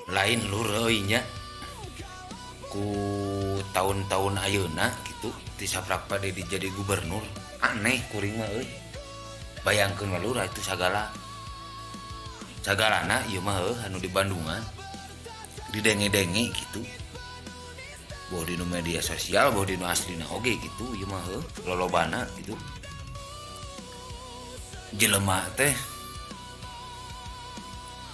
Lain lur euy nya ku taun-taun ayeuna kitu ti saprak Pak Dedi jadi gubernur aneh kuring mah euy. Bayangkeun we lur atuh sagala sagalana ieu mah heuh anu di Bandungan didenge-denge kitu. Boh dinu media sosial boh dinu aslina oge kitu ieu mah heuh lolobana kitu. Jelema teh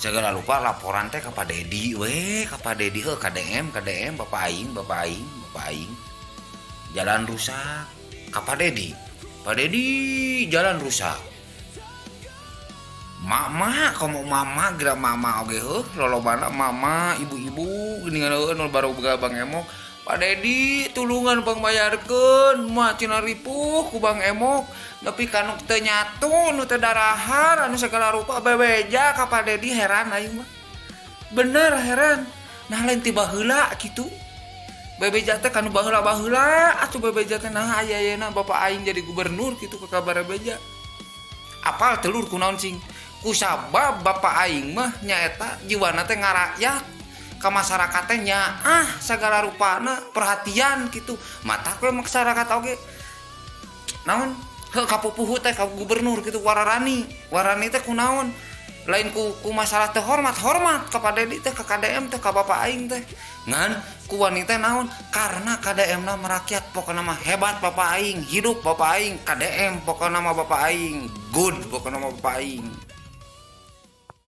segala lupa laporan teh ka Pak Dedi we, ka Pak Dedi heuh KDM KDM bapak aing bapak aing bapak aing jalan rusak ka Pak Dedi, Pak Dedi jalan rusak. Mama komo mama geura mama oge heuh lolobana mama ibu-ibu geuningan heuh nu baru boga Bang Emok. Pak Dedi tulungan pangbayarkeun mah cenah ripuh ku Bang Emok nepi ka nu teu nyatu nu teu darahar anu segala rupa bebeja ka Pak Dedi heran aing mah. Bener heran. Nah lain ti baheula kitu. Bebeja teh kanu baheula-baheula atuh bebeja teh nah aya ayeuna bapak aing jadi gubernur kitu ka kabar beja. Apal teu lur kunaon cing? Kusabab bapak aing mah nyaeta jiwana teh ngarakyat ka masyarakat teh nyaah sagala rupana perhatian kitu. Matak we masyarakat oge naon heuh ka pupuhu teh ka gubernur kitu wararani. Warani teh kunaon? Lain ku, ku masalah teh hormat hormat ka Pak Dedi teh ka KDM teh ka bapak aing teh. Ngan ku wanita naon? Karena KDM na merakyat pokokna mah hebat bapak aing, hidup bapak aing, KDM pokokna mah bapak aing, good pokokna mah bapak aing.